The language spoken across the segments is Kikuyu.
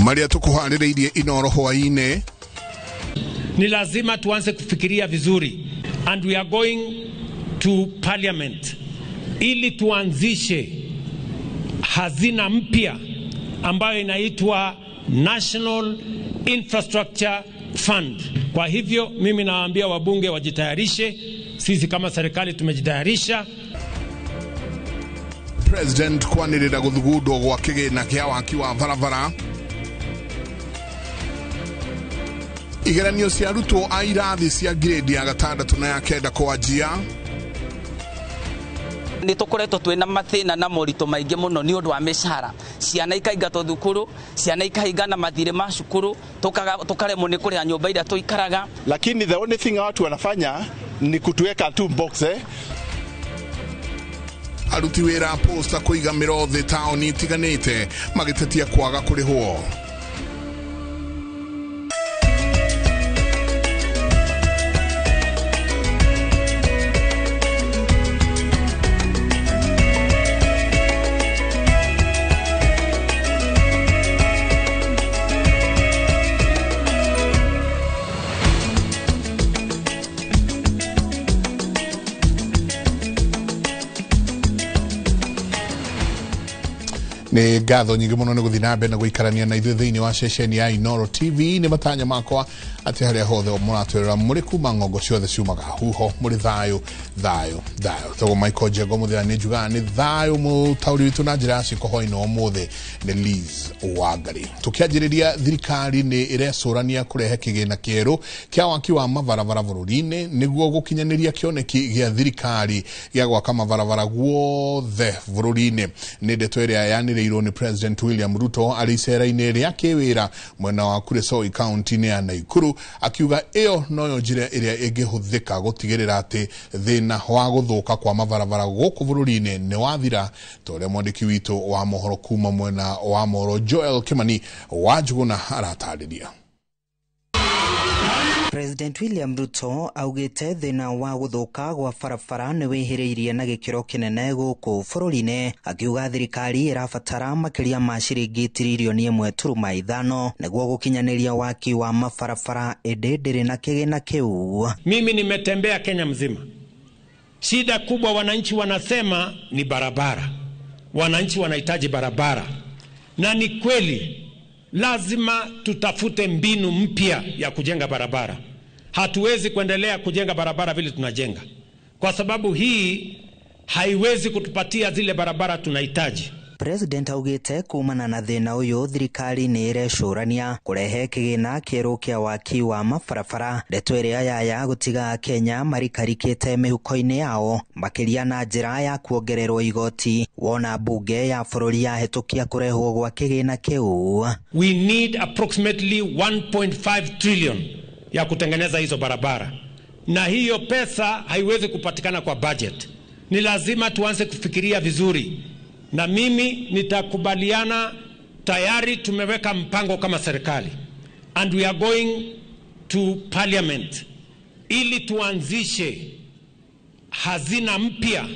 Marĩa tũkũharĩrĩirie Inoro hwaĩ-inĩ. Ni lazima tuanze kufikiria vizuri, and we are going to parliament ili tuanzishe hazina mpya ambayo inaitwa National Infrastructure Fund. Kwa hivyo mimi nawaambia wabunge wajitayarishe, sisi kama serikali tumejitayarisha. President kwanĩrĩra gũthugundwo gwa kĩgĩna kĩa waki wa barabara. Igeranio cia arutwo a irathi cia grade ya gatandatũ na ya kenda kwanjia. Nĩ tũkoretwo twĩna mathĩna na moritũ maingĩ mũno nĩ ũndũ wa mĩcara, ciana ikaingatwo thukuru, ciana ikahingana mathirĩ ma cukuru, tukaremwo nĩ kũrĩha nyũmba iria tũikaraga. Lakini the only thing watu wanafanya ni kutuweka tu box. Aruti wĩra a posta kũiga mĩro thĩ taũni itiganĩte magĩtetia kwaga kũrĩhwo. Nĩ ngatho nyingĩ mũno nĩ gũthiĩ na mbere na gũikarania na ithuĩ thĩinĩ wa ceceni ya Inoro TV. Nĩ matanya makwa atĩ harĩa hothe mũratwĩrora mũrĩ kuma ng'ongo ciothe ciumaga huho mũrĩ thayũ thayũ thayũ. Togo Michael Njengo mũthenya nĩ njugaga nĩ thayũ. Mũtaũri witũ na njĩra ya ciĩko hwaĩ-inĩ wa ũmũthĩ nĩ Liz Wangari. Tũkĩanjĩrĩria, thirikari nĩ ĩrecũrania kũrehe kĩgĩna kĩerũ kĩa waki wa mabarabara bũrũri-inĩ nĩguo gũkinyanĩria kĩoneki gĩa thirikari gĩa gwaka mabarabara guothe bũrũri-inĩ. Nĩ ndeto ĩrĩa yanĩrĩirwo nĩ President William Ruto arĩ icera-inĩ rĩa kĩwĩra mwena wa Kuresoi kaunti-inĩ ya Naikuru, akiuga ĩyo noyo njĩra ĩrĩa ĩngĩhũthĩka gũtigĩrĩra atĩ thĩna wa gũthũka kwa mabarabara gũkũ bũrũri-inĩ nĩ wathira, ta ũrĩa mwandĩki witũ wa mohoro kuma mwena wa Moro Joel Kimani wa Njuguna aratarĩria. President William Ruto augĩte thĩna wa gũthũka gwa barabara nĩ wĩhĩrĩirie na gĩkĩro kĩnene gũkũ bũrũri-inĩ, akiuga thirikari ĩrabatara makĩria ma ciringi tiririoni 1.5 nĩguo gũkinyanĩria waki wa mabarabara, ĩndĩ ndĩrĩ na kĩgĩna kĩu. Mimi nimetembea Kenya mzima. Shida kubwa wananchi wanasema ni barabara. Wananchi wanahitaji barabara. Na ni kweli lazima tutafute mbinu mpya ya kujenga barabara. Hatuwezi kuendelea kujenga barabara vile tunajenga, kwa sababu hii haiwezi kutupatia zile barabara tunahitaji. President augĩte kumana na thĩna ũyũ thirikari nĩ ĩrecũrania kũrehe kĩgĩna kĩerũ kĩa waki wa mabarabara, ndeto ĩrĩa yaya gũtiga Kenya marikarikĩte mĩhuko-inĩ yao makĩria na njĩra ya kuongererwo igoti wona bunge ya bũrũri yahĩtũkia kũrehwo gwa kĩgĩna kĩu. We need approximately 1.5 trillion ya kutengeneza hizo barabara, na hiyo pesa haiwezi kupatikana kwa budget. Ni lazima tuanze kufikiria vizuri, na mimi nitakubaliana. Tayari tumeweka mpango kama serikali, and we are going to parliament ili tuanzishe hazina mpya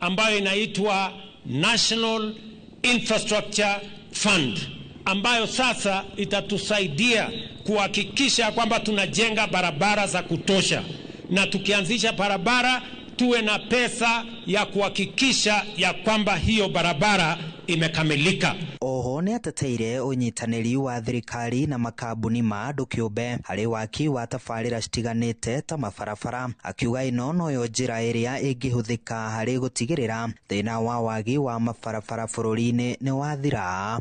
ambayo inaitwa National Infrastructure Fund, ambayo sasa itatusaidia kuhakikisha kwamba tunajenga barabara za kutosha, na tukianzisha barabara tuwe na pesa ya kuhakikisha ya kwamba hiyo barabara imekamilika. Oho nĩ ateteire ũnyitanĩri wa thirikari na makambuni ma andũ kĩũmbe harĩ waki wa tabarĩra citiganĩte ta mabarabara, akiuga ĩno noyo njĩra ĩrĩa ĩngĩhũthĩka harĩ gũtigĩrĩra thĩna wa wagi wa mabarabara bũrũri-inĩ nĩ wathira.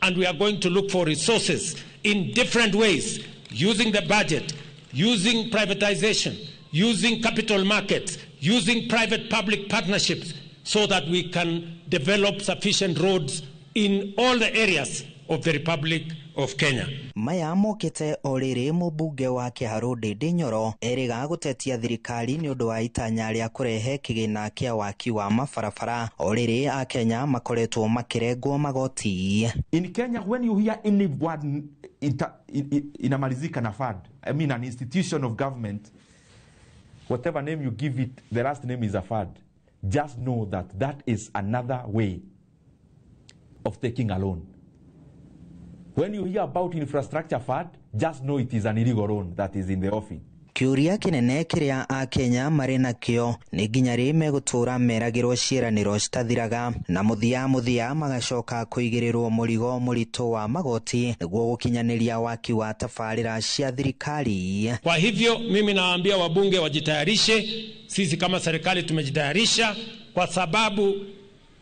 And we are going to look for resources in different ways, using the budget, using privatization, using capital markets, using private-public partnerships, so that we can develop sufficient roads in all the areas of the Republic of Kenya. Maya mokĩte o rĩrĩ mũmbunge wa Kĩharũ Ndĩndĩ Nyoro erĩga gũtetia thirikari nĩ ũndũ wa itanya rĩa kũrehe kĩgĩna kĩa waki wa mabarabara o rĩrĩ Akenya makoretwo makĩrengwo magoti. In Kenya, when you hear any word inamalizika na fund, I mean an institution of government, whatever name you give it, the last name is a fund. Just know that that is another way of taking a loan. When you hear about infrastructure fund, just know it is an illegal loan that is in the offing. Kĩũria kĩnene kĩrĩa akenya marĩ nakĩo nĩ nginya rĩ megũtũũra meragĩrwo ciĩranĩro citathiraga na mũthia mũthia magacoka kũigĩrĩrwo mũrigo mũritũ wa magoti nĩguo gũkinyanĩria waki wa tabarĩra cia thirikari. Kwa hivyo mimi nawaambia wabunge wajitayarishe, sisi kama serikali tumejitayarisha kwa sababu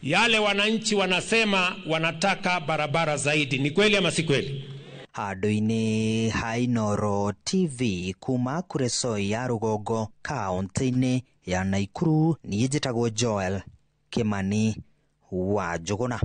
yale wananchi wanasema wanataka barabara zaidi. Ni kweli ama si kweli? Handũ-inĩ ha Inooro TV kuma Kuresoi ya rũgongo kaunti-inĩ ya Nakuru, niĩ njĩtagwo Joel Kimani wa Njũgũna.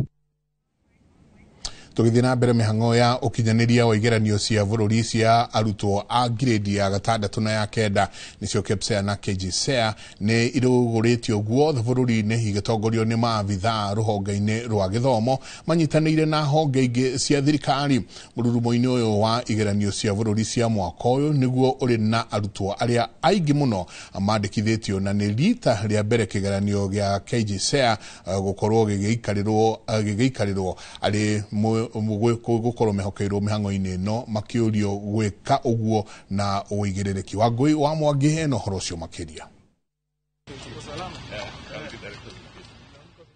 Tũgĩthiĩ na mbere mĩhang'o ya ũkinyanĩria wa igeranio cia bũrũri cia arutwo a grade ya gatandatũ na ya kenda nĩcio KPSEA na KJSEA nĩ irũgũrĩtio guothe bũrũri-inĩ igĩtongorio nĩ maabithaa rũhonge-inĩ rwa gĩthomo manyitanĩire na honge ingĩ cia thirikari. Mũrurumo-inĩ ũyũ wa igeranio cia bũrũri cia mwaka ũyũ nĩguo ũrĩ na arutwo arĩa aingĩ mũno mandĩkithĩtio na nĩ rita rĩa mbere kĩgeranio gĩa KJSEA gũkorwo gĩgĩikarĩrwo arĩ gũkorwo mehokeirwo mĩhang'o-inĩ ĩno makĩũrio gwĩka ũguo na ũigĩrĩrĩki. Wangũi wa Mwangi ena ũhoro ũcio makĩria.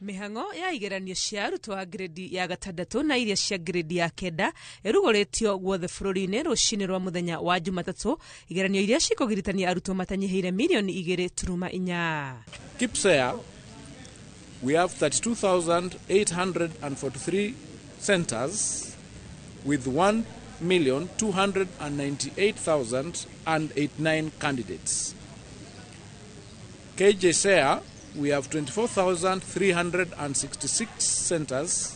Mĩhang'o ya igeranio cia arutwo a grade ya gatandatũ na iria cia grade ya kenda ĩrugũrĩtio guothe bũrũri-inĩ rũcinĩ rwa mũthenya wa Jumatatũ, igeranio iria cikũgiritania arutwo matanyihĩire mirioni 2.4. KPSEA, we have 32,843 centers with 1,298,089 candidates. KJSEA, we have 24,366 centers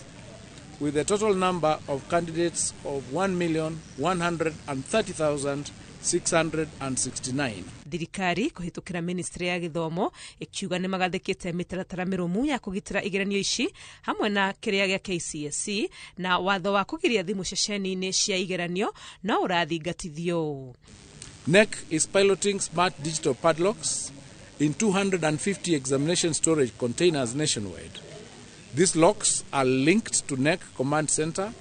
with a total number of candidates of 1,130,669. Thirikari kũhĩtũkĩra ministry ya gĩthomo ĩkiuga nĩ magathĩkĩte mĩtaratara mĩrũmu ya kũgitĩra igeranio ici hamwe na kĩrĩa gĩa KCSE na watho wa kũgiria thimũ ceceni-inĩ cia igeranio no ũrathingatithio. NEC is piloting smart digital padlocks in 250 examination storage containers nationwide. These locks are linked to NEC Command Center,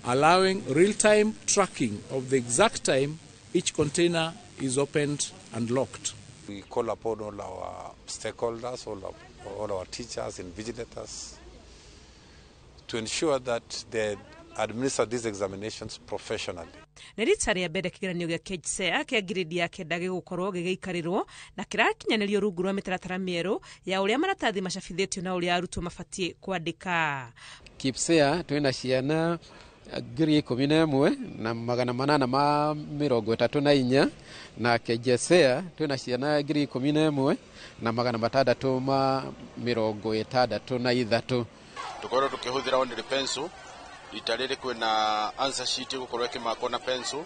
allowing real-time tracking of the exact time each container is opened and locked. We call upon all our stakeholders, all our teachers and invigilators to ensure that they administer these examinations professionally. Nĩ rita rĩa mbere kĩgeranio gĩa KJSEA kĩa grade ya kenda gĩgũkorwo gĩgĩikarĩrwo na kĩrakinyanĩrio rungu rwa mĩtaratara mĩerũ ya ũrĩa maratathi macabithĩtio na ũrĩa arutwo mabatiĩ kwandĩka. KPSEA twĩna ciana 11,834 na KJSEA twĩna ciana 11,663. Tũkorwo tũkĩhũthĩra only pencil rita rĩrĩ kwĩna answer sheet ĩgũkorwo ĩkĩmakwo na pencil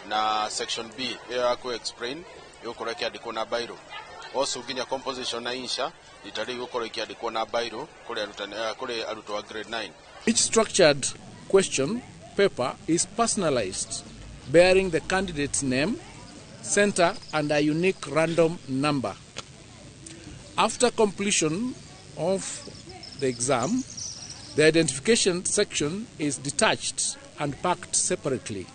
na section B ĩyo ya kũ explain ĩgũkorwo ĩkĩandĩkwo na biro. Also nginya composition na insha rita rĩrĩ ĩgũkorwo ĩkĩandĩkwo na biro kũrĩ arutwo a grade 9. Each structured question paper is personalized, bearing the candidate's name, center, and a unique random number. After completion of the exam, the identification section is detached and packed separately,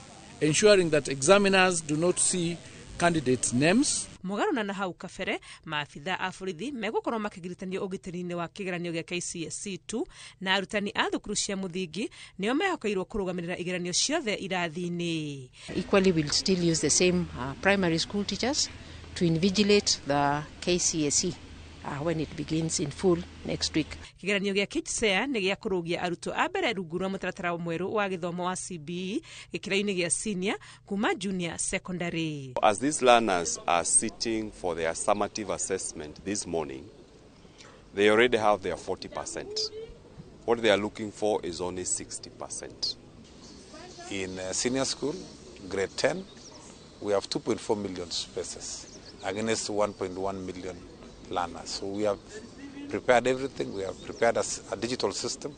ensuring that examiners do not see candidates' names. Mũgarũna na hau kabere maabitha a borithi megũkorwo makĩgiritanio ũgitĩri-inĩ wa kĩgeranio gĩa KCSE 2 na arutani a thukuru cia mũthingi nĩo mehokeirwo kũrũgamĩrĩra igeranio ciothe irathi-inĩ. Equally, we'll still use the same primary school teachers to invigilate the KCSE when it begins in full next week. Kĩgeranio gĩa KJSEA nĩ gĩa kũrũgia arutwo a mbere rungu rwa mũtaratara mwerũ wa gĩthomo wa CBE gĩkĩro-inĩ gĩa senior kuma junior secondary. As these learners are sitting for their summative assessment this morning, they already have their 40%. What they are looking for is only 60%. In senior school, grade 10, we have 2.4 million spaces against 1.1 million learners. So we have prepared everything. We have prepared a digital system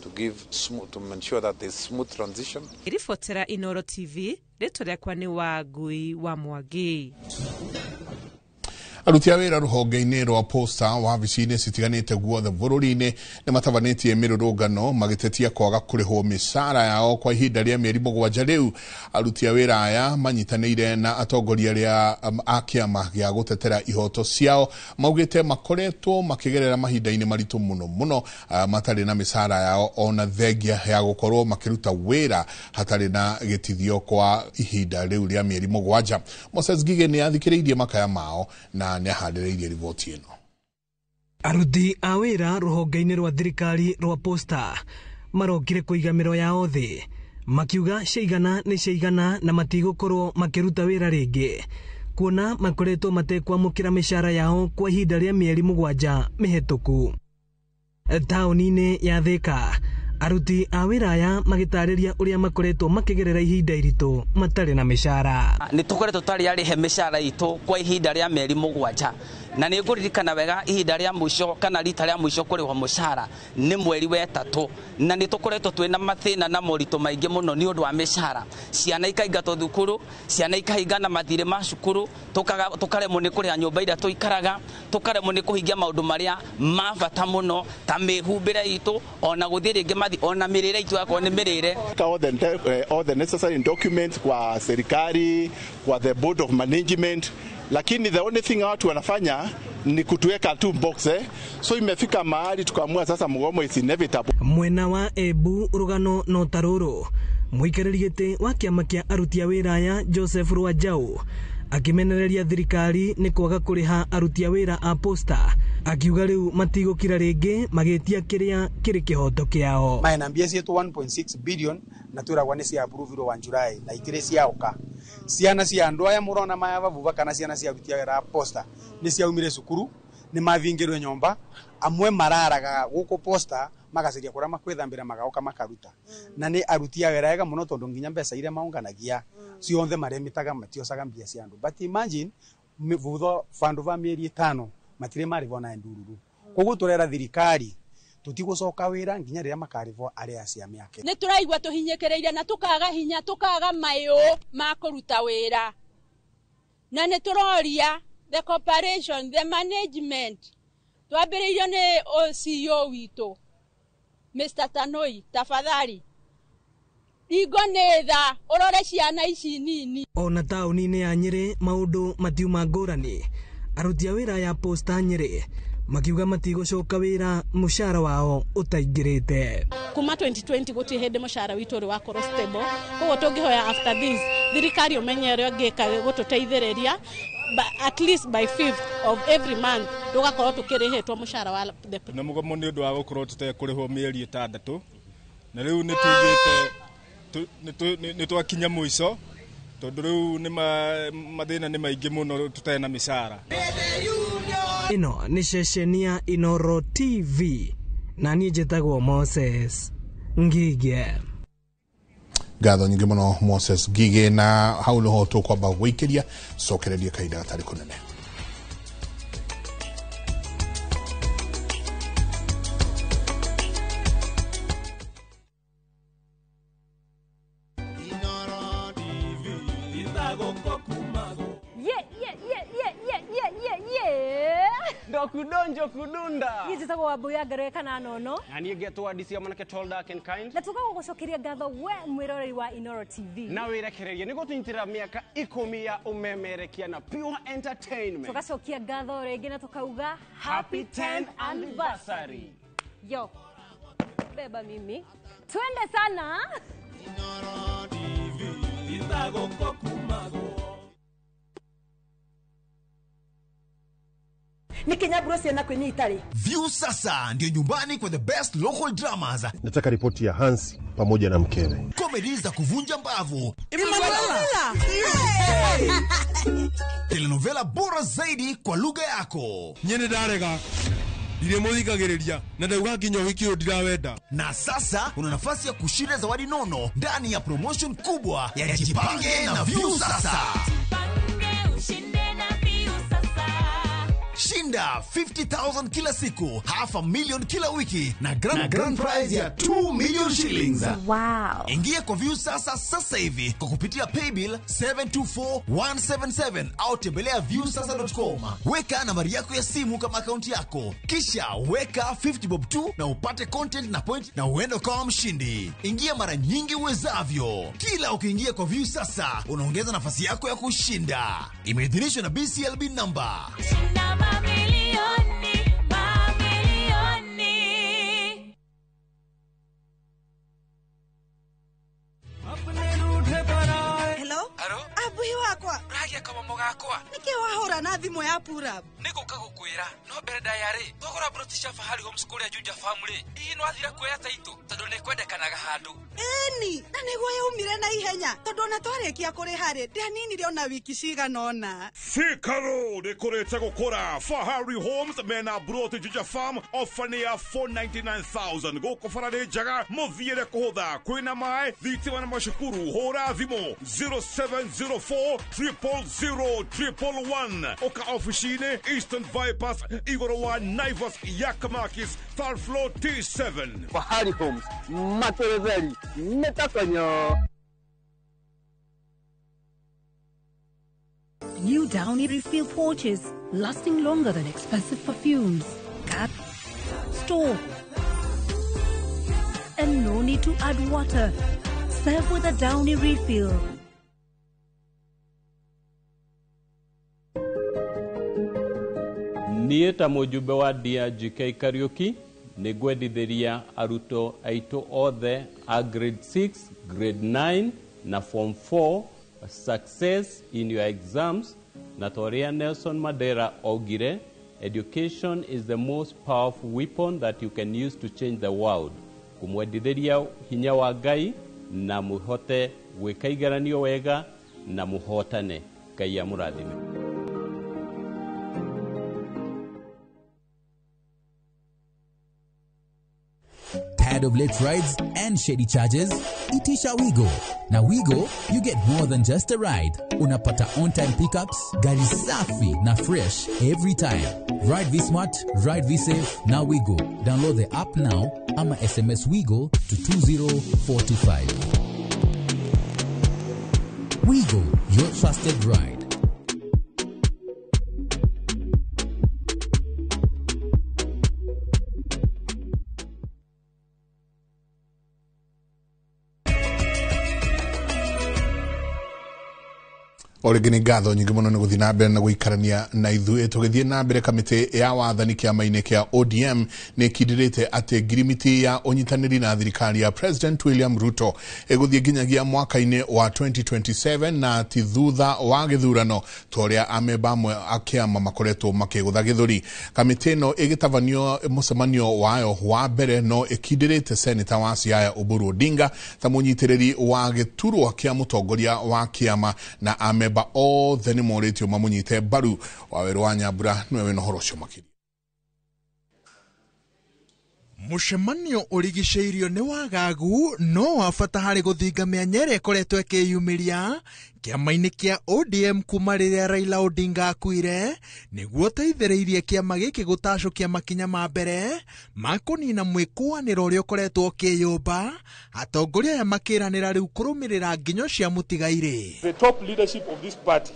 to give smooth, to ensure that there's smooth transition. Ribotera Inooro TV, rĩtwa rĩakwa nĩ Wangui wa Mwangi. Aruti a wĩra rũhonge-inĩ rwa posta wabici-inĩ citiganĩte guothe bũrũri-inĩ nĩ matabanĩtie mĩrũrũngano magĩtetia kwaga kũrĩhwo mĩcara yao kwa ihinda rĩa mĩeri 7 rĩu. Aruti a wĩra aya manyitanĩire na atongoria arĩa a kĩama gĩa gũtetera ihoto ciao maugĩte makoretwo makĩgerera mahinda-inĩ maritũ mũno mũno, matarĩ na mĩcara yao ona thengia ya gũkorwo makĩruta wĩra hatarĩ na gĩtithio kwa ihinda rĩu rĩa mĩeri 7. Moses Ngige nĩ athikĩrĩirie makaya mao na nĩ aharĩrĩirie riboti ĩno. Aruti a wĩra rũhonge-inĩ rwa thirikari rwa posta marokire kũiga mĩro yao thĩ makiuga ciaigana nĩ ciaigana na matigũkorwo makĩruta wĩra rĩngĩ kuona makoretwo matekwamũkĩra mĩcara yao kwa ihinda rĩa mĩeri 7 mĩhetũku. Taũni-inĩ ya Thika aruti a wĩra aya magĩtarĩria ũrĩa makoretwo makĩgerera ihinda iritũ matarĩ na mĩcara. Nĩ tũkoretwo tũtarĩ arĩhe mĩcara itũ kwa ihinda rĩa mĩeri 7 na nĩ ngũririkana wega ihinda rĩa mũico kana rita rĩa mũico kũrĩhwo mũcara nĩ mweri wa 3 na nĩ tũkoretwo twĩna mathĩna na moritũ maingĩ mũno nĩ ũndũ wa mĩcara. Ciana ikaingatwo thukuru, ciana ikahingana mathirĩ ma cukuru, tũkaremwo nĩ kũrĩha nyũmba iria tũikaraga, tũkaremwo nĩ kũhingia maũndũ marĩa ma bata mũno ta mĩhumbĩre itũ ona gũthiĩ rĩngĩ mathi ona mĩrĩre itũ yakorwo nĩ mĩrĩre. All the necessary documents kwa serikali, kwa the board of management, lakini the only thing watu wanafanya ni kutuweka tu box. So imefika mahali tukaamua sasa mgomo is inevitable. Mwena wa Embu rugano no taruru muikarĩri gĩtĩ wa kĩama kĩa aruti a wĩra aya Joseph Rwanjau akimenereria thirikari nĩ kwaga kũrĩha aruti a wĩra a posta akiuga rĩu matigũkira rĩngĩ magĩtia kĩrĩa kĩrĩ kĩhoto kĩao. Maena mbia cietu 1.6 billion na twĩragwa nĩ cia approve wa July na itirĩ ciaoka. Ciana cia andũ aya mũrona maya babuba kana ciana cia aruti a wĩra a posta nĩ ciaumire cukuru nĩ mavingĩrwe nyomba amwe mararaga gũkũ posta magaceria kũrĩa makwĩthambĩra magaoka makaruta na nĩ aruti a wĩra ega mũno tondũ nginya mbeca iria maunganagia cionthe maremitaga matiocaga mbia cia andũ. But imagine thutha bandu ba mĩeri 5 matirĩ marĩhwo na ndururu. Koguo tũrera thirikari tũtigũcoka wĩra nginya rĩrĩa makarĩhwo arĩa acia mĩake. Nĩ tũraigua tũhinyĩkĩrĩire na tũkaga hinya tũkaga mayũ ma kũruta wĩra na nĩ tũroria the corporation, the management twambĩrĩirio nĩ CEO witũ Mr. Tanoi, tafadhali ingo nĩ tha ũrore ciana ici nini. Ona taũni-inĩ ya Nyĩrĩ maũndũ matiuma ngũrani. Aruti a wĩra ya posta Nyĩrĩ makiuga matigũcoka wĩra mũcara wao ũtaingĩrĩte. Kuma 2020 gũtirĩ hĩndĩ mũcara witũ ũrĩ wakorwo stable, koguo tũngĩhoya after this thirikari ũmenye ũrĩa ũngĩka gũtũteithĩrĩria at least by 5th of every month tũgakorwo tũkĩrĩhĩtwo mũcara wa the na mũgomo nĩ ũndũ wa gũkorwo tũtekũrĩhwo mĩeri 6 na rĩu nĩ tugĩte nĩ twakinya mũico tondũ rĩu nĩ mathĩna nĩ maingĩ mũno tũtarĩ na mĩcara. Ĩno nĩ ceceni ya Inoro TV na niĩ njĩtagwo Moses Ngige. Ngatho nyingĩ mũno Moses Ngige, na hau nĩho tũkwamba gũikĩria cokereria kahinda gatarĩ kũnene. Kudonjo kudunda. Niĩ njĩtagwo Wambui ya Ngarwe kana Nono. Na niĩ ngetwo DC mwanake tall dark and kind. Na tũgagũcokeria ngatho we mwĩroreri wa Inoro TV. Na wĩrekererie nĩguo tũnyitĩrĩra mĩaka 10 ya ũmemerekia na Pure Entertainment. Tũgacokia ngatho rĩngĩ na tũkauga happy 10th anniversary. Yo. Beba mimi. Twende sana. Inoro TV. Nikinyaburo ciana kwinyi itari. View sasa ndio nyumbani kwa the best local dramas. Nataka ripoti ya Hansi pamoja na mkewe. Comedy za kuvunja mbavu. Emanuela. Telenovela bora zaidi kwa lugha yako. Nyene ndarega. Ndiremuthikagiriria na ndauga nginya ũhiki ũyũ ndirawenda. Na sasa una nafasi ya kushinda zawadi nono ndani ya promotion kubwa ya Jipange na View sasa. Jipange ushinde na View sasa. Shinda 50,000 kila siku, 500,000 kila wiki na grand prize ya 2 million shillings. Wow. Ingia kwa Viusasa sasa hivi kwa kupitia paybill 724177 au tembelea viusasa.com. Weka nambari yako ya simu kama akaunti yako, kisha weka 50 bob tu na upate content na point na uende ukawa mshindi. Ingia mara nyingi uwezavyo. Kila ukiingia kwa Viusasa unaongeza nafasi yako ya kushinda. Imeidhinishwa na BCLB number. Shinda mamilioni, mamilioni. Hello? Abuhi wakwa. Uragia kama mugakwa. Niki wahura na thimu ya Purab? Niguka gukwira no mbere ndayari twagura broti cia Fahari Homes kuria Juja Family. Hihi no athira kuoya taito tondu ni kwendekanaga handu. Eni, na niguo yaumire na ihenya tondu ona twarikia kuriha ri ndianinire ona wiki cigana ona. Thika Road ikurite gukura. Fahari Homes mena broti Juja Farm ofa ni ya 499,000 guku bara ni njega muthiire kuhutha kwina mai thitima na macukuru. Hura thimu 0704 000 111 oka ofici-inĩ Eastern Bypass igũrũ wa Naivas Yakamakis third floor T7. Fahari Homes materetheri metakonyo. New Downy refill pouches, lasting longer than expensive perfumes. Cap, store, and no need to add water. Serve with a Downy refill. Niĩ ta mũjumbe wa DRGK Kariuki nĩ ngwendithĩria arutwo aitũ othe a grade 6, grade 9 na form 4 success in your exams, na ta ũrĩa Nelson Mandela augire, education is the most powerful weapon that you can use to change the world. Kũmwendithĩria hinya wa Ngai na mũhote gwĩka igeranio wega na mũhotane. Ngai amũrathime. Tired of late rides and shady charges? Itisha Wigo. Now Wigo, you get more than just a ride. Unapata on-time pickups, gari safi na fresh every time. Ride V-Smart, ride V-Safe, now Wigo. Download the app now ama SMS Wigo to 20425. Wigo, your trusted ride. O rĩngĩ nĩ ngatho nyingĩ mũno nĩ gũthiĩ na mbere na gũikarania na ithuĩ. Tũgĩthiĩ na mbere, kamĩtĩ ya wathani kĩama-inĩ kĩa ODM nĩ ĩkindĩrĩte atĩ ngirimiti ya ũnyitanĩri na thirikari ya President William Ruto ĩgũthiĩ nginyagia mwaka-inĩ wa 2027 na ti thutha wa gĩthurano ta ũrĩa amemba amwe a kĩama makoretwo makĩgũtha gĩthũri. Kamĩtĩ ĩno ĩgĩtabanio mũcemanio wayo wa mbere no ĩkindĩrĩte Seneta wa Siaya Oburu Odinga ta mũnyitĩrĩri wa gĩturwa kĩa mũtongoria wa kĩama na amemba othe nĩ morĩtio mamũnyite mbaru. Wawerũ wa Nyambura nĩwe wĩna ũhoro ũcio makĩria. Mũcemanio ũrigicĩirio nĩ wagagu no wa bata harĩ gũthinga mĩanya ĩrĩa ĩkoretwo ĩkĩyumĩria kĩama-inĩ kĩa ODM kuma rĩrĩa Raila Odinga akuire, nĩguo ũteithĩrĩirie kĩama gĩkĩ gũtacũkia makinya ma mbere ma kũnina mwĩkũanĩro ũrĩa ũkoretwo ũkĩyũmba. Atongoria aya makĩranĩra rĩu kũrũmĩrĩra nginyo cia mũtigairĩ. The top leadership of this party,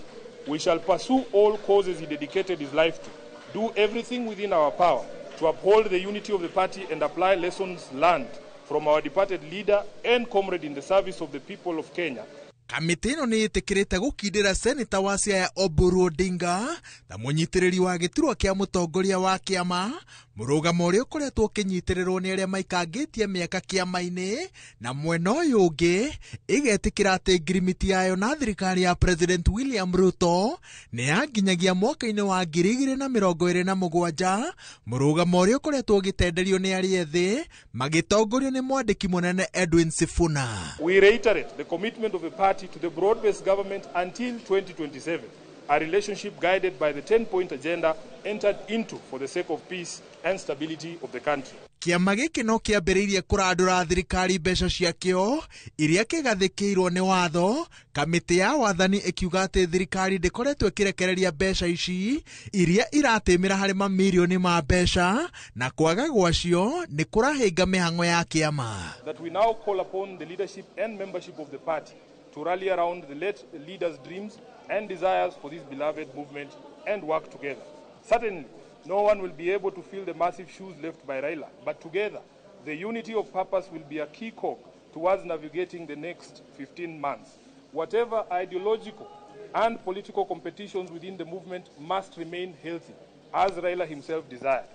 we shall pursue all causes he dedicated his life to, do everything within our power to uphold the unity of the party and apply lessons learned from our departed leader and comrade in the service of the people of Kenya. Kamĩtĩ ĩno nĩ ĩtĩkĩrĩte gũkindĩra Seneta wa Siaya Oburu Odinga ta mũnyitĩrĩri wa gĩturwa kĩa mũtongoria wa kĩama, mũrũgamo ũrĩa ũkoretwo ũkĩnyitĩrĩrwo nĩ arĩa maikangĩtie mĩaka kĩama-inĩ, na mwena ũyũ ũngĩ ĩgetĩkĩra atĩ ngirimiti yayo na thirikari ya President William Ruto nĩ yanginyagia mwaka-inĩ wa 2027, mũrũgamo ũrĩa ũkoretwo ũgĩtenderio nĩ arĩa ethĩ magĩtongorio nĩ mwandĩki mũnene Edwin Sifuna. We reiterate the commitment of the party to the broad-based government until 2027, a relationship guided by the 10-point agenda entered into for the sake of peace and stability of the country. Kĩama gĩkĩ no kĩambĩrĩirie kũrandũra thirikari mbeca ciakĩo iria kĩgathĩkĩirwo nĩ watho, kamĩtĩ ya wathani ĩkiuga atĩ thirikari ndĩkoretwo ĩkĩrekereria mbeca ici iria iratĩmĩra harĩ mamirioni ma mbeca, na kwaga gwacio nĩ kũrahĩnga mĩhang'o ya kĩama. That we now call upon the leadership and membership of the party to rally around the late leader's dreams and desires for this beloved movement and work together. Certainly, no one will be able to fill the massive shoes left by Raila, but together, the unity of purpose will be a key cog towards navigating the next 15 months. Whatever ideological and political competitions within the movement must remain healthy, as Raila himself desired.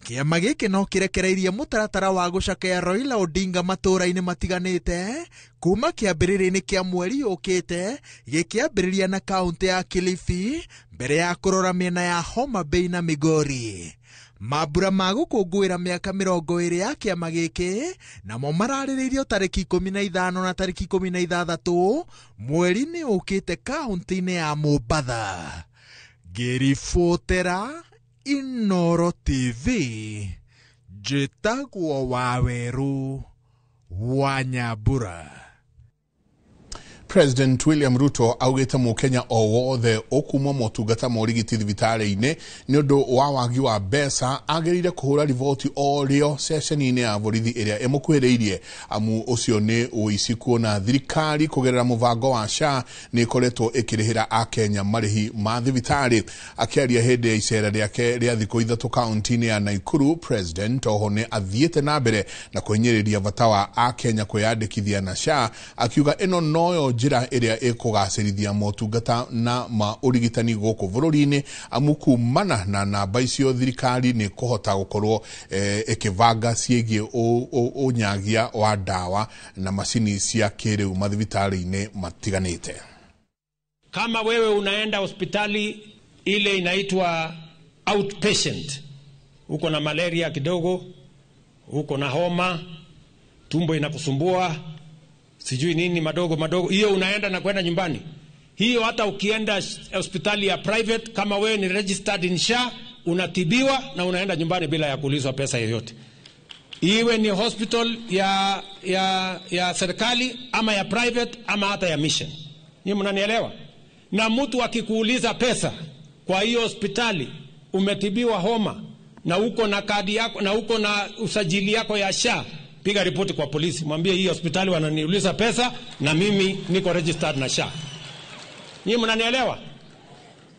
Kĩama gĩkĩ no kĩrekereirie mũtaratara wa gũcakaya Raila Odinga matũũra-inĩ matiganĩte kuma kĩambĩrĩria-inĩ kĩa mweri ũkĩte, gĩkĩambĩrĩria na kaũntĩ ya Kilifi mbere ya kũrora mĩena ya Homa Bay na Migori. Mambura ma gũkũngũĩra mĩaka 20 ya kĩama gĩkĩ namo mararĩrĩirio tarĩki 15 na tarĩki 16 mweri-inĩ ũkĩte kaũntĩ-inĩ ya Mombatha. Ngĩribotera Inoro TV, njĩtagwo Waweru wa Nyambura. President William Ruto augĩte mũkenya o wothe ũkumwo motungata ma ũrigiti thibitarĩ-inĩ nĩ ũndũ wa wagi wa mbeca agĩrĩire kũhũra riboti o rĩo ceceni-inĩ ya borithi ĩrĩa ĩmũkuhĩrĩirie, amu ũcio nĩ ũici kuona thirikari kũgerera mũbango wa SHA nĩ ĩkoretwo ĩkĩrĩhĩra akenya marĩhi ma thibitarĩ. Akĩaria hĩndĩ ya icera rĩake rĩa thikũ 3 kaunti-inĩ ya Nakuru, President oho nĩ athiĩte na mbere na kũhinyĩrĩria bata wa akenya kwĩyandĩkithia na SHA, akiuga ĩno noyo njĩra ĩrĩa ĩkũgacĩrithia motungata na ma ũrigitani gũkũ bũrũri-inĩ, amu kumana na namba icio thirikari nĩ kũhota gũkorwo ĩkĩbanga ciĩgiĩ ũnyagia wa ndawa na macini cia kĩrĩu mathibitarĩ-inĩ matiganĩte. Kama wewe unaenda hospitali ile inaitwa outpatient, uko na malaria kidogo, uko na homa, tumbo inakusumbua, sijui nini madogo madogo, hiyo unaenda na kwenda nyumbani. Hiyo hata ukienda hospitali ya private, kama wewe ni registered in SHA, unatibiwa na unaenda nyumbani bila ya kuulizwa pesa yoyote. Iwe ni hospital ya serikali ama ya private ama hata ya mission. Nyinyi mnanielewa? Na mtu akikuuliza pesa kwa hiyo hospitali, umetibiwa homa na uko na kadi yako na uko na usajili yako ya SHA, piga ripoti kwa polisi, mwambie hii hospitali wananiuliza pesa na mimi niko registered na SHA. Nyinyi mnanielewa?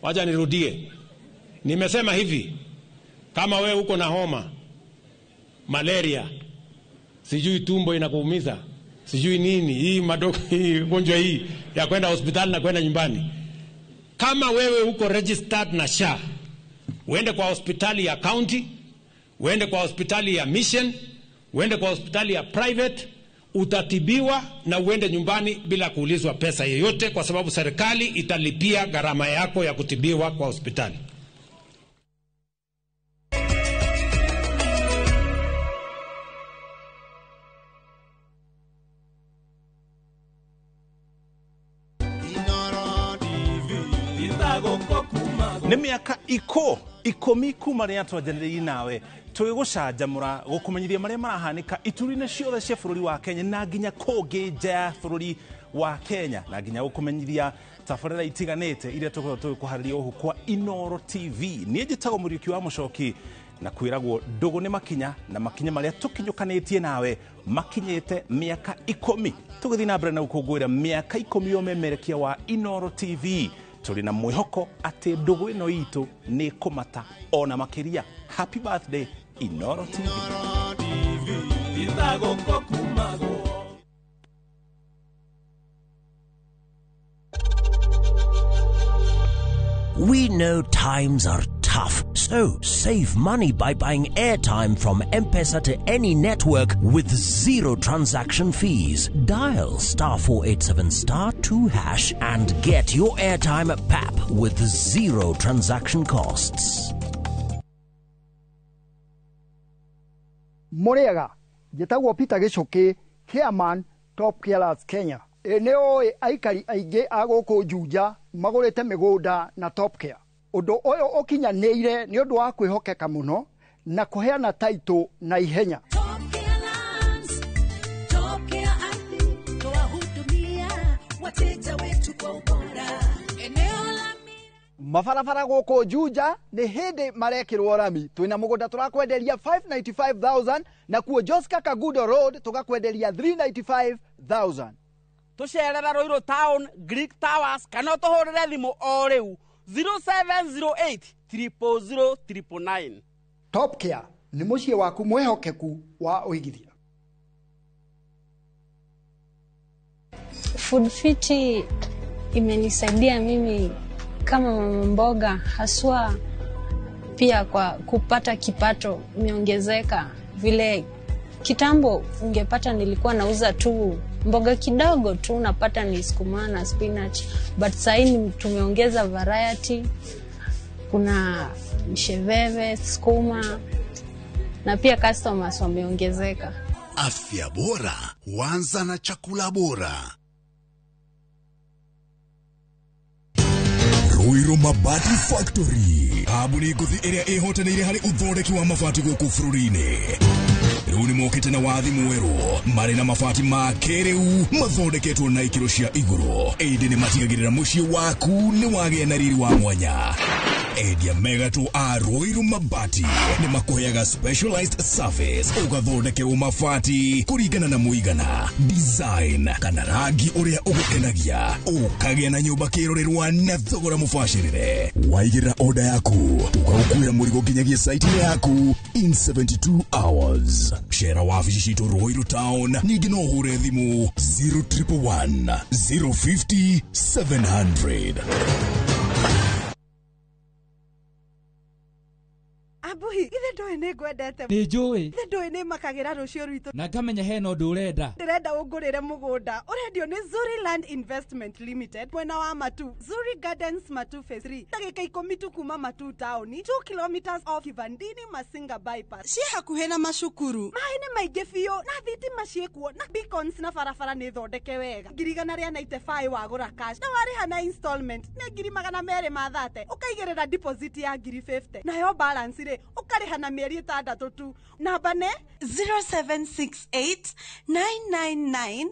Wacha nirudie. Nimesema hivi, kama wewe uko na homa, malaria, sijui tumbo inakuumiza, sijui nini, hii madogo, hii ugonjwa hii ya kwenda hospitali na kwenda nyumbani. Kama wewe uko registered na SHA, uende kwa hospitali ya county, uende kwa hospitali ya mission, uende kwa hospitali ya private, utatibiwa na uende nyumbani bila kuulizwa pesa yoyote, kwa sababu serikali italipia gharama yako ya kutibiwa kwa hospitali. Nĩ mĩaka 10 kuma rĩrĩa twanjanĩrĩire nawe tũgĩgũcanjamũra gũkũmenyithia marĩa marahanĩka ituri-inĩ ciothe cia bũrũri wa Kenya na nginya kũngĩ nja ya bũrũri wa Kenya, na nginya gũkũmenyithia tabarĩra itiganĩte iria tũkoragwo tũgĩkũharĩria gũkũ kwa Inoro TV. Niĩ njĩtagwo Mũriũki wa Mũcoki na kwĩragwo ndũgũ nĩ makinya, na makinya marĩa tũkinyũkanĩtie nawe makinyĩte mĩaka 10. Tũgĩthiĩ na mbere na gũkũngũĩra mĩaka 10 ya ũmemerekia wa Inoro TV. Tũrĩ na mwĩhoko atĩ ndũgũ ĩno itũ nĩ kũmata ona makĩria. Happy birthday Inoro TV. We know times are tough, so save money by buying airtime from M-Pesa to any network with zero transaction fees. Dial *487*2# and get your airtime at PAP with zero transaction costs. Muriaga, njĩtagwo Peter Gichuki, chairman Top Carers Kenya. Nĩ ũĩ aikari aingĩ a gũkũ Juja magũrĩte mĩgũnda na Top Care. Ũndũ ũyũ ũkinyanĩire nĩ ũndũ wa kwĩhokeka mũno na kũheana taitũ na ihenya. Wateja wetu kwa ubora. Eneo la Mabarabara gũkũ Juja nĩ hĩndĩ marekĩrwo rami. Twĩna mũgũnda tũrakwenderia 595,000 na kuo Joska Kagudo Road tũgakwenderia 395,000. Tũcerera Ruiru Town, Greek Towers kana ũtũhũrĩre thimũ o rĩu 0708 000 999. Top Care nĩ mũciĩ waku mwĩhokeku wa ũigithia. Food Fiti imenisaidia mimi kama mama mboga, haswa pia kwa kupata kipato imeongezeka. Vile kitambo ungepata nilikuwa nauza tu mboga kidogo tu, unapata ni sukuma na spinach, but sahii tumeongeza variety. Kuna msheveve, sukuma na pia customers wameongezeka. Afya bora huanza na chakula bora. Ruiru Mabati Factory, kambuni ngũthi ĩrĩa ĩhotanĩire harĩ ũthondeki wa mabati gũkũ bũrũri-inĩ. Rĩu nĩ mokĩte na wathi mwerũ marĩ na mabati ma kĩrĩu mathondeketwo na ikĩro cia igũrũ, ĩndĩ nĩ matigagĩrĩra mũciĩ waku nĩ wagĩa na riri wa mwanya. Endia megatũ a Ruiru Mabati nĩ makũheaga specialized service, ũgathondekerwo mabati kũringana na mũigana, design kana rangi ũrĩa ũgũkenagia, ũkagĩa na nyũmba kĩrorerwa na thogora mũbacĩrĩre. Waigĩrĩra order yaku tũgagũkuĩra mũrigo nginyagia site-inĩ yaku in 72 hours. Cera wabici citũ Ruiru Town, ningĩ no ũhũre thimũ 0111 050 700. Abuhi, ithe ndoĩ nĩ ngwendete. Nĩ njũĩ. Ithe ndoĩ nĩ makagĩra rũciũ rwitũ. Na ngamenya hena ũndũ ũrenda. Ndĩrenda ũngũrĩre mũgũnda. Ũrendio nĩ Zuri Land Investment Limited mwena wa Matu. Zuri Gardens Matu Phase 3. Ndagĩka 10 tu kuma Matu town, 2 kilometers off Kivandini Masinga bypass. Ciĩ hakuhĩ na macukuru. Maĩ nĩ maingĩ biũ na thitima ciĩkuo na beacons na barabara nĩ thondeke wega. 195,000 wagũra cash na warĩha na installment nĩ 230,000. Ũkaigĩrĩra deposit ya 50,000. Nayo balance rĩ ũkarĩha na mĩeri 6 tu. Namba nĩ 0768 999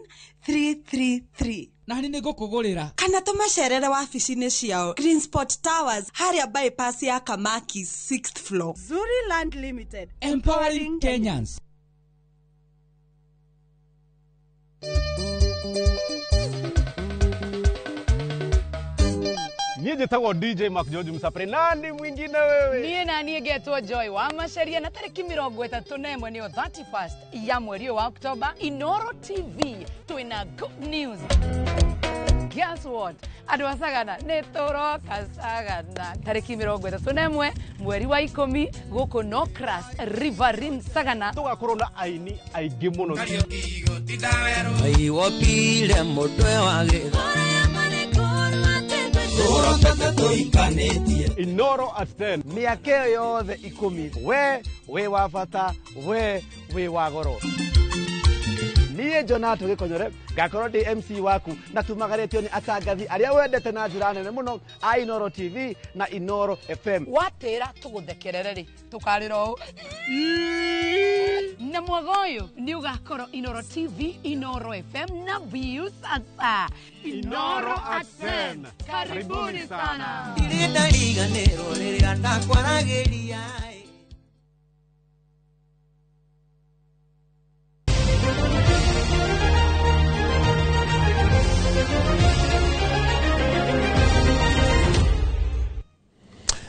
333. Nani nĩ ngũkũgũrĩra. Kana tũmacerere wabici-inĩ ciao Green Spot Towers harĩa bypass ya Kamaki 6th floor. Zuri Land Limited, empowering Kenyans. Niĩ njĩtagwo DJ Mark George Msapre. Nani mwingine wewe? Niĩ na niĩ ngetwo Joy wa Maceria na tarĩki 31 nĩyo 31st ya mweri wa Oktoba, Inoro TV twĩna good news. Guess what? Andũ a Sagana nĩ tũroka Sagana tarĩki 31 mweri wa 10 gũkũ Nocras Riverine Sagana. Tũgakorwo na aini aingĩ mũno. Aiwopile mũtwe wa gĩtho. Inoro at 10. Mĩaka ĩyo yothe 10 we wĩ wa bata, we wĩ wa goro. Niĩ Jonato Gĩkonyore ngakorwo ndĩ MC waku na tumagarĩtio nĩ atangathi arĩa wendete na njĩra nene mũno a Inoro TV na Inoro FM. Watĩra tũgũthekerere rĩ tũkarĩra ũũ na mwaga ũyũ nĩ ũgakorwo Inoro TV, Inoro FM na Viusasa. Inoro at 10. Karibuni sana. Ndirĩ ndariganĩrwo rĩrĩa ndakwaragĩria.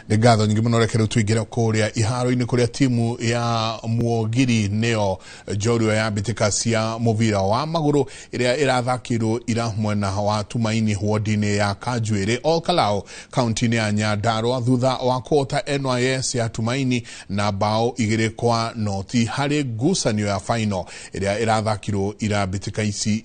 Nĩ ngatho nyingĩ mũno. Reke rĩu tũingĩre kũrĩa iharo-inĩ kũrĩa timu ya Mwogiri nĩyo njorua ya mbĩtĩka cia mũbira wa magũrũ ĩrĩa ĩrathakĩirwo ira mwena wa Tumaini ward-inĩ ya Kanjuĩrĩ Olkalou kaunti-inĩ ya Nyandarua thutha wa kũhota NYS ya Tumaini na bao 2-0 harĩ ngucanio ya final ĩrĩa ĩrathakirwo ira. Mbĩtĩka ici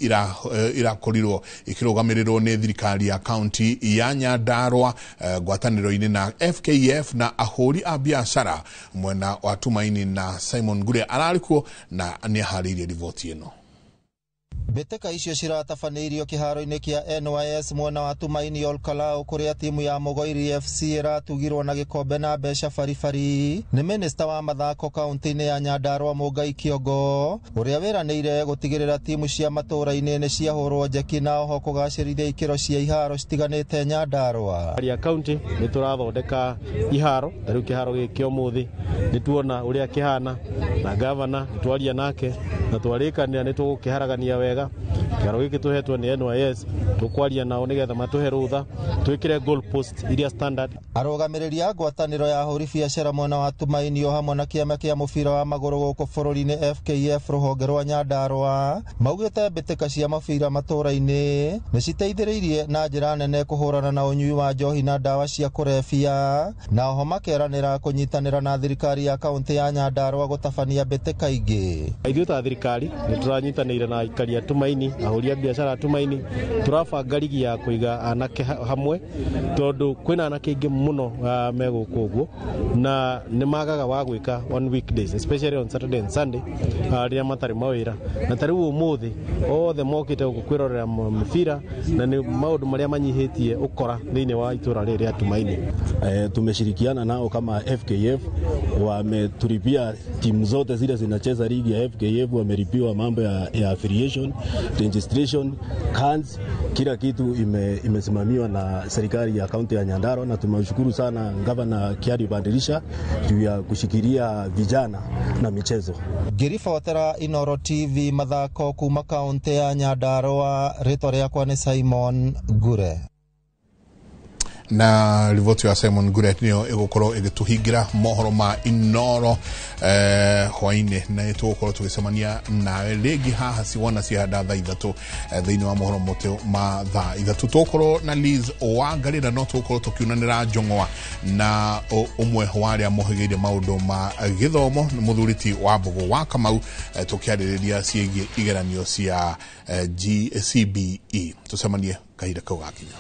irakorirwo ikĩrũgamĩrĩrwo nĩ thirikari ya kaunti ya Nyandarua ngwatanĩro-inĩ na FK KF na ahũri a biacara mwena wa Tumaini na Simon Ngure ararĩ kuo na nĩ aharĩirie riboti ĩno. Mbĩtĩka icio ciratabanĩirio kĩharo-inĩ kĩa NYS mwena wa Tumaini Olkalau kũrĩa timu ya Mũgoiri FC ĩratugirwo na gĩkombe na mbeca baribari nĩ minista wa mathako kaunti-inĩ ya Nyandarua Mũngai Kĩongo ũrĩa wĩranĩire gũtigĩrĩra timu cia matũũra-inĩ nĩ ciahũrwo njeki na oho kũgacĩrithia ikĩro cia iharo citiganĩte Nyandarua. Ya kaunti nĩ tũrathondeka iharo ta rĩu kĩharo gĩkĩ ũmũthĩ nĩ tuona ũrĩa kĩhana na gavana nĩ twaria nake na twarĩkanĩra nĩ tũgũkĩharagania wega. Kĩharo gĩkĩ tũhetwo nĩ NYS tũkwaria nao nĩgetha matũhe rũtha twĩkĩre goal post iria standard. Arũgamĩrĩri a ngwatanĩro ya ahũri biacara mwena wa Tumaini o hamwe na kĩama kĩa mũbira wa magũrũ gũkũ bũrũri-inĩ FKF rũhonge rwa Nyandarua maugĩte mbĩtĩka cia mũbira matũũra-inĩ nĩ citeithĩrĩirie na njĩra nene kũhũrana na ũnyui wa njohi na ndawa cia kũrebia na oho makeranĩra kũnyitanĩra na thirikari ya kaũntĩ ya Nyandarua gũtabania mbĩtĩka ingĩ. Ithuĩ ta thirikari nĩ tũranyitanĩire na aikari a Tumaini, ahũri a biacara a Tumaini, tũrabanga rigi ya kũiga anake hamwe tondũ kwĩna anake aingĩ mũno me gũkũ ũguo na nĩ magaga wa gwĩka on weekdays especially on Saturday and Sunday rĩrĩa matarĩ mawĩra, na ta rĩu ũmũthĩ othe mokĩte gũkũ kwĩrorera mĩbira na nĩ maũndũ marĩa manyihĩtie ũkora thĩinĩ wa itũra rĩrĩ rĩa Tumaini. Tumeshirikiana nao kama FKF, wametulipia timu zote zile zinacheza ligi ya FKF, wamelipiwa mambo ya affiliation, registration, cards, kila kitu imesimamiwa na serikali ya kaunti ya Nyandarua, na tumeshukuru sana Gavana Kiari Bandirisha juu ya kushikilia vijana na michezo. Ngĩribotera Inoro TV mathako kuma kaunti ya Nyandarua, rĩtwa rĩakwa nĩ Simon Ngure. Na riboti ya Simon Ngure niyo ĩgũkorwo ĩgĩtũhingĩra mohoro ma Inoro hwainĩ, na nĩtũgũkorwo tũgĩcemania nawe rĩngĩ haha ciwona cihanda thaa 3 thĩinĩ wa mohoro mũtĩ ma thaa 3. Tũgũkorwo na Liz Wangarĩ na no tũgũkorwo tũkiunanĩra njong'oa na ũmwe wa arĩa mohĩgĩire maũndũ ma gĩthomo mũthuri ti wa Mbũgũ wa Kamau, tũkĩarĩrĩria ciĩgiĩ igeranio cia GCBE. Tũcemanie kahinda kau gakinya.